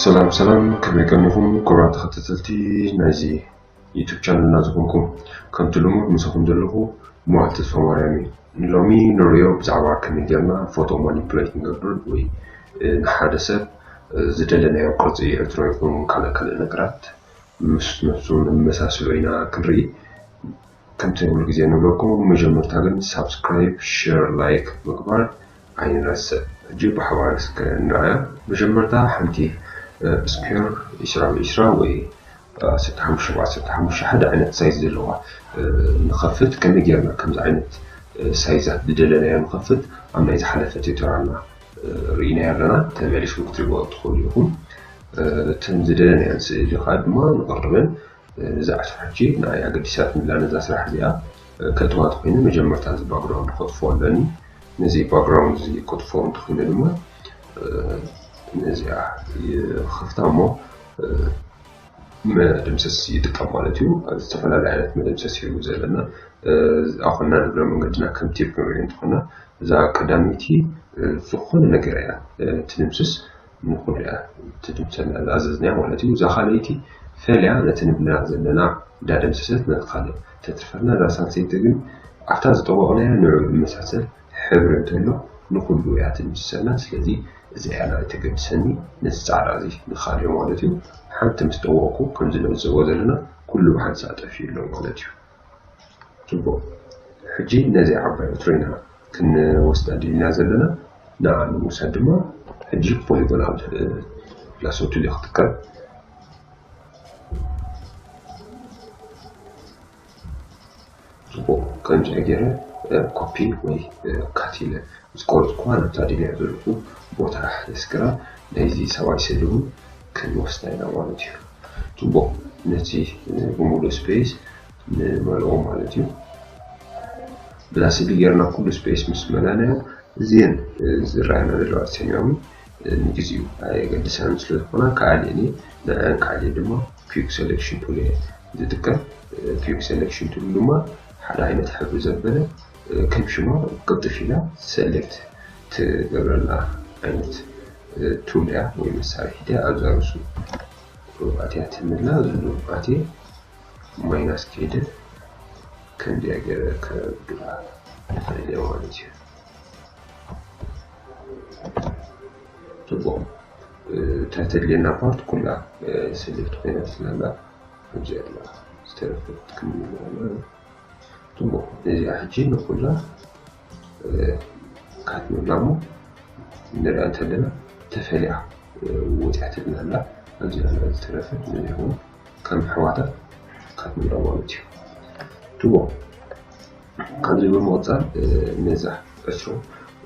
ሰላም ሰላም፣ ከመይ ቀኒኹም ክቡራት ተኸታተልቲ ናይዚ ዩቱብ ቻነልና ዝኾንኩም? ከምቲ ልሙድ ምሳኹም ዘለኹ ሙዓል ተስፋማርያም እዩ። ሎሚ ንሪኦ ብዛዕባ ከመይ ጌርና ፎቶ ማኒፕሌት ንገብር ወይ፣ እ፣ ንሓደ ሰብ፣ እ፣ ዝደለናዮ ቅርጺ ዕትሮ ይኹን ካልእ ካልእ ነገራት ምስ ነሱ ነመሳስሎ ኢና ክንርኢ። ከምቲ ኩሉ ግዜ ንብለኩም፣ መጀመርታ ግን ሳብስክራይብ፣ ሼር፣ ላይክ ምግባር ኣይንረስዕ። ሕጂ ብሓባር እስከ ንርኣያ። መጀመርታ ሓንቲ፣ እ፣ ስኩዌር ዕስራ ብ ዕስራ ወይ፣ እ፣ ዓሰርተ ሓሙሽተ ብ ዓሰርተ ሓሙሽተ ሓደ ዓይነት ሳይዝ ዘለዋ፣ እ፣ ንኸፍት። ከመይ ጌርና ከምዚ ዓይነት፣ እ፣ ሳይዛት ዝደለናዮ ንኸፍት ኣብ ናይ ዝሓለፈ ቱቶሪያልና፣ እ፣ ርኢናዮ ኣለና። ተመሊስኩም ክትሪእዎ ትኽእሉ ኢኹም። እ፣ እተን ዝደለናየን ስእሊ ከዓ ድማ ንቕርበን። እዛ ዕስራ ሕጂ ንዓይ ኣገዲሳትኒ ኣላ ነዛ ስራሕ እዚኣ። ከእትዋ እንተኾይነ መጀመርታ እዚ ባክግራውንድ ከጥፍኦ ኣለኒ። ነዚ ባክግራውንድ እዚ ከጥፍኦ እንተኾይነ ድማ፣ ነዚኣ ይኸፍታ እሞ፣ መደምሰስ ይጥቀም ማለት እዩ። ኣብ ዝተፈላለየ ዓይነት መደምሰስ እዩ ዘለና። ኣኾና ንብሎ መንገድና ከም ቲፕ ክንሪኦ እንተኾና፣ እዛ ቀዳመይቲ ዝኾነ ነገር እያ ትድምስስ። ንኹሉ እያ ትድምሰና ዝኣዘዝናያ ማለት እዩ። እዛ ካልኣይቲ ፈልያ ነቲ ንብልና ዘለና እንዳደምሰሰት ነቲ ካልእ ተትርፈልና። እዛ ሳልሰይቲ ግን ኣብታ ዝጠወቕናያ ንዕኡ ዝመሳሰል ሕብሪ እንተሎ ንኹሉ እያ ትድምስሰልና። ስለዚ እዚኣ እያ ናይ ተገድሰኒ፣ ነዚ ጻዕዳ እዚ ንኻልዮ ማለት እዩ። ሓንቲ ምስ ጠወቕኩ ከምዚ ንዕዘቦ ዘለና ኩሉ ብሓንሳእ ጠፊኡ ኣሎ ማለት እዩ። ጽቡቕ። ሕጂ ነዚ ዓባይ ዕትሮ ኢና ክንወስዳ ደሊና ዘለና። ንዓ ንምውሳድ ድማ ሕጂ ፖሊጎን ኣብ ላሶ ቱል ክጥቀም። ጽቡቕ። ከምዚ ገይረ፣ እ፣ ኮፒ ወይ፣ እ፣ ካት ኢለ ዝቆረጽኩዋ ናብታ ደልያ ዘለኹ ቦታ የስግራ። ናይዚ ሰብኣይ ስእሊ እውን ክንወስዳ ኢና ማለት እዩ። ጽቡቕ። ነቲ፣ እ፣ ብምሉእ ስፔስ ንመልኦ ማለት እዩ። ብዛ ስእሊ ጌርና ኩሉ ስፔስ ምስ መላናዮ፣ እዚአን፣ እ፣ ዝረኣያና ዘለዋ ሰማያዊ፣ እ፣ ንግዚኡ ኣየገድሳን ስለ ዝኾና፣ ካልእ እኔ ንዐን ካልእ ድማ quick selection tool እየ ዝጥቀም። እ፣ quick selection tool ድማ ሓደ ዓይነት ሕብሪ ዘበለ፣ እ፣ ከም ሽማ ቅልጥፍ ኢላ ሰሌክት ትገብረልና ዓይነት፣ እ፣ ቱል እያ ወይ መሳርሒት እያ። ኣብዛ ርእሱ ኣትያ ትምላ፣ ዝሉ ኣትየ ማይናስ ከይደ ከምዚኣ ገይረ ከብድላ እኽእል እየ ማለት እዩ። ጽቡቕ። እታ ተድልየና ፓርት ኩላ፣ እ፣ ሰሌክት ኮይና ስላላ፣ ኣብዚ ኣላ ዝተረፈት ክንምልኣ። ጽቡቕ። ነዚኣ ሕጂ ንኹላ፣ እ፣ ካት ንብላ እሞ ንሪኣ እንተለና ተፈልያ፣ እ፣ ወፂኣትልና ኣላ። ኣብዚ ኣላ ዝተረፈት ነዚኣ እውን ከም ኣሕዋታ ካት ንብላ ማለት እዩ። ጽቡቕ። ካብዚ ብምቕጻል፣ እ፣ ነዛ ዕትሮ፣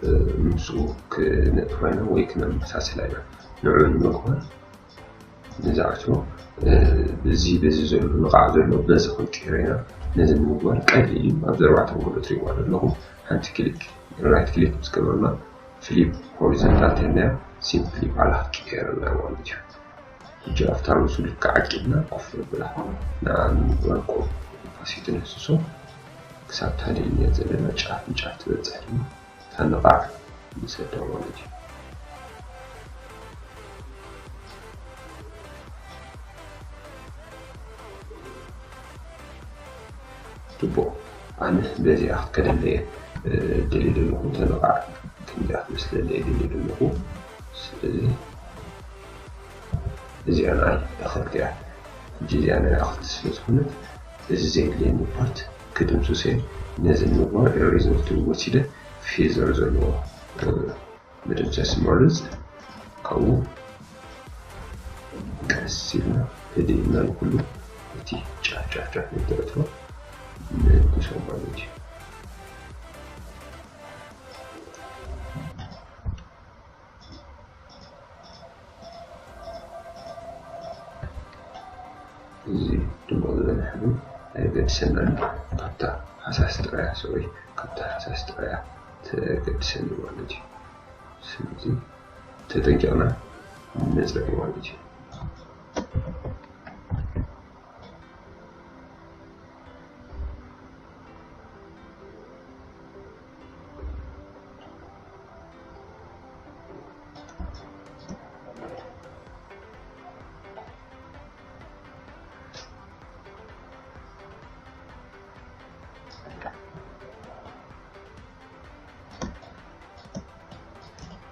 እ፣ ምስኡ ክነጥፋ ኢና ወይ ክነመሳስላ ኢና። ንዕኡ ንምግባር ነዛ ዕትሮ፣ እ፣ በዚ፣ በዚ ዘሎ ንቓዕ ዘሎ በዚ ክንቅይሮ ኢና። ነዚ ንምግባር ቀሊል እዩ። ኣብዚ ኣርባዕተ መንገዲ ትሪእዋ ዘለኹም። ሓንቲ ክሊክ፣ ራይት ክሊክ ምስ ገበርና ፍሊፕ ሆሪዞንታል ተልና ሲምፕሊ ባዕላ ክትቅየረልና ማለት እዩ። ሕጂ ኣብታ ርእሱ ልክዕ ዓቂብና ኮፍ ነብላ። ንዓ ንምግባር ኮፍ ኦፖሲቲ ነህስሶ ክሳብ እታ ደልናያ ዘለና ጫፍ ንጫፍ ትበጽሕ ድማ እታ ንቓዕ ንሰዳ ማለት እዩ። ጽቡቕ። ኣነ በዚኣ ክትከደለየ፣ እ፣ ደልየ ዘለኹ፣ እታ ንቓዕ ከምዚኣ ክትመስለለየ ደልየ ዘለኹ። ስለዚ እዚኣ ንዓይ እኽልቲ እያ። ሕጂ እዚኣ ንዓይ እኽልቲ ስለ ዝኾነት፣ እዚ ዘየድልየኒ ፓርት ክድምስሶ እየ። ነዚ ንምግባር ኢሬዘር ቱል ወሲደ፣ ፌዘር ዘለዎ፣ እ፣ መደምሰሲ መርጽ። ካብኡ ቀስ ኢልና ህድእ ኢልና ንኹሉ እቲ ጫፍ ጫፍ ጫፍ ንትዕትሮ ንልግሶ ማለት እዩ። እዚ ድሙቕ ዝበለ ሕብሪ ኣየገድሰናን። ካብታ ሃሳስ ጥራያ፣ ሶሪ፣ ካብታ ሃሳስ ጥራያ ተገድሰኒ ማለት እዩ። ስለዚ ተጠንቂቕና ንጽረግ ማለት እዩ።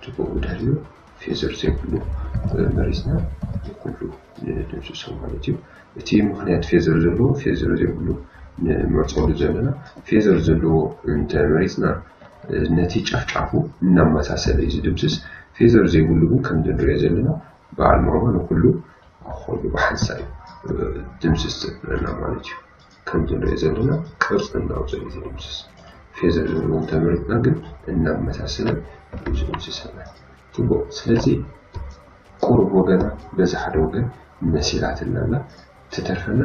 ጽቡቕ፣ ብድሕሪኡ ፌዘር ዘይብሉ መሪጽና ኩሉ ንድምስሶ ማለት እዩ። እቲ ምኽንያት ፌዘር ዘለዎ፣ ፌዘር ዘይብሉ ንመርጸሉ ዘለና፣ ፌዘር ዘለዎ እንተመሪጽና ነቲ ጫፍጫፉ እናመሳሰለ እዩ ዝድምስስ። ፌዘር ዘይብሉ ግን ከምዚ ንሪኦ ዘለና በዓል ማማ ንኩሉ ኣብ ኾሉ ብሓንሳእ እዩ ድምስስ ዘብለና ማለት እዩ። ከምዚ ንሪኦ ዘለና ቅርፂ እናውፅእ እዩ ዝድምስስ። ፌዘር ዘለዎ እንተመሪፅና ግን እናመሳሰለ እዩ ዝድምስሰና። ፅቡቕ። ስለዚ ቁሩብ ወገና በዚ ሓደ ወገን መሲላትና ኣላ። ትተርፈና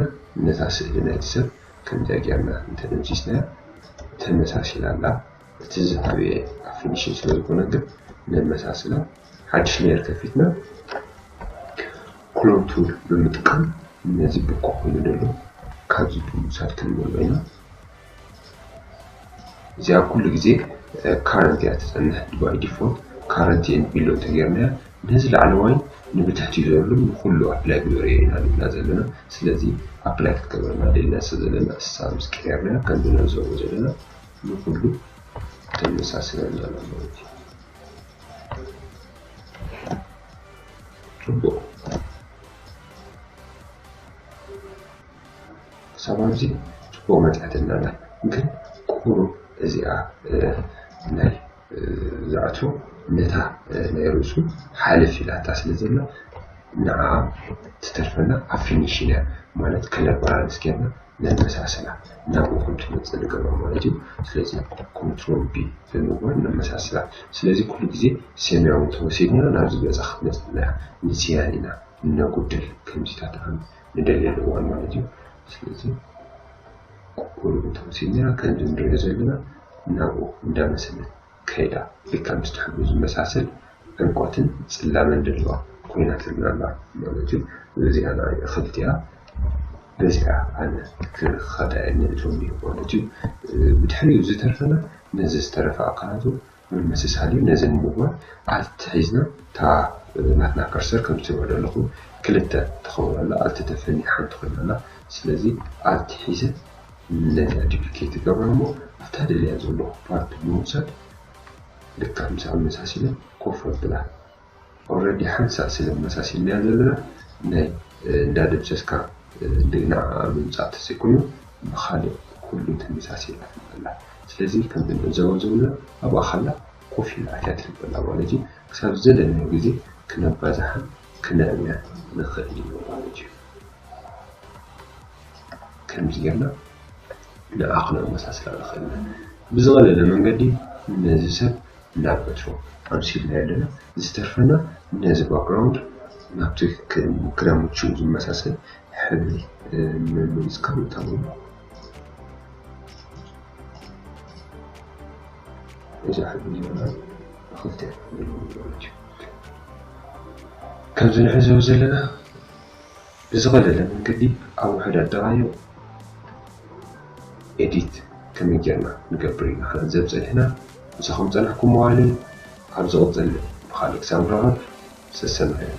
ነታ ስእሊ ናይቲ ሰብ ከምዚኣ ጌርና እንተደምሲስናያ ተመሳሲላ ኣላ። እቲ ዝዓበየ ኣብ ፊኒሽን ስለ ዝኾነ ግን ነመሳስላ። ሓድሽ ሌየር ከፊትና ክሎን ቱል ብምጥቃም ነዚ ብኮ ኮይኑ ዘሎ ካብዚ ብምውሳድ ክንመልኦ ኢና። እዚኣ ኩሉ ግዜ ካረንት እያ ትጸንሕ። ባይ ዲፎልት ካረንት ኤንድ ቢሎ እንተጌርናያ ነዚ ላዕለዋይ ንብታሕቲ ዘሎ ንኩሉ ኣፕላይ ግበርዮ ኢና ንብላ ዘለና። ስለዚ ኣፕላይ ክትገብረና ደልና ስለ ዘለና እሳ ምስ ቀየርናያ ከምዚ ንዕዘቦ ዘለና ንኩሉ ተመሳስለና ኣላ ማለት እዩ። ጽቡቕ። ክሳብ ኣብዚ ጽቡቕ መጺኣትና ኣላ። ግን ቁሩብ እዚኣ፣ እ፣ ናይ፣ እ፣ ዝኣትዎ ነታ፣ እ፣ ናይ ርእሱ ሓልፍ ኢላታ ስለ ዘላ ንዓኣ ትተርፈና ኣብ ፊኒሽን እያ ማለት ከለር ባላንስ ጌርና ነመሳስላ ናብኡ ከም ትመጽእ ንገብራ ማለት እዩ። ስለዚ ኮንትሮል ቢ ብምግባር ነመሳስላ። ስለዚ ኩሉ ግዜ ሰማያዊ እንተወሲድና ናብዚ ገጻ ክትመጽእና እያ። ንስያን ኢና እነጉድል ከምዚታት ኣብ ንደልየሉ እዋን ማለት እዩ። ስለዚ ቁሩብ እንተወሲድና ከምዚ ንሪኦ ዘለና ናብኡ እንዳመሰለት ከይዳ ልክዕ ምስቲ ሕብሩ ዝመሳሰል ዕምቆትን ጽላመን ዘለዋ ኮይናትልና ኣላ ማለት እዩ። እዚኣ ንዓይ እኽልቲ እያ። በዚኣ ኣነ ክኸዳ እየ ንእቶም እዩ ማለት እዩ። ብድሕሪኡ ዝተርፈና ነዚ ዝተረፈ ኣካላቱ ምምስሳል እዩ። ነዚ ንምግባር ኣልት ሒዝና እታ ናትና ከርሰር ከም ትሪእዎ ዘለኹም ክልተ ትኸውን ኣላ። ኣልት ተፈንያ ሓንቲ ኮይና ኣላ። ስለዚ ኣልት ሒዘ ነዚኣ ዱፕሊኬት ይገብራ እሞ ኣብታ ደልያ ዘለኹ ፓርት ብምውሳድ ልክዕ ምስ ኣመሳሲለ ኮፍ ኣብላ። ኦልሬዲ ሓንሳእ ስለ መሳሲልናያ ዘለና ናይ፣ እ፣ እንዳደምሰስካ፣ እ፣ ንዓኣ ምምጻእ ተዘይኮይኑ ብኻልእ ኩሉ ተመሳሲላ ኣላ። ስለዚ ከምዚ ንዕዘቦ ዘለና ኣብኣ ከላ ኮፍ ኢላ ኣትያ ትሪኢ ኣላ ማለት እዩ። ክሳብ ዝደለናዮ ግዜ ክነባዝሓ ክነዕብያ ንኽእል ኢና ማለት እዩ። ከምዚ ጌርና ንዓ ክነመሳስላ ንኽእል ኢና። ብዝቐለለ መንገዲ ነዚ ሰብ ናብ በትሮ ኣምሲልናዮ ኣለና። ዝተርፈና ነዚ ባክግራውንድ ናብቲ ክ-፣ ክዳን ምቹእ ዝመሳሰል ሕብሪ፣ እ፣ መመሊስካ ምእታው እዩ። እዚ ሕብሪ ዘለና ክልተ እዩ ማለት እዩ። ከምዚ ንዕዘቦ ዘለና ብዝቐለለ መንገዲ ኣብ ውሑድ ኣደቓይቕ ኤዲት ከመይ ጌርና ንገብር ኢና። ንዕዘብ ጸኒሕና። ምሳኹም ጸናሕኩም መዋሊ። ኣብ ዝቕጽል ብኻልእ ክሳብ ንራኸብ ሰሰናዩ።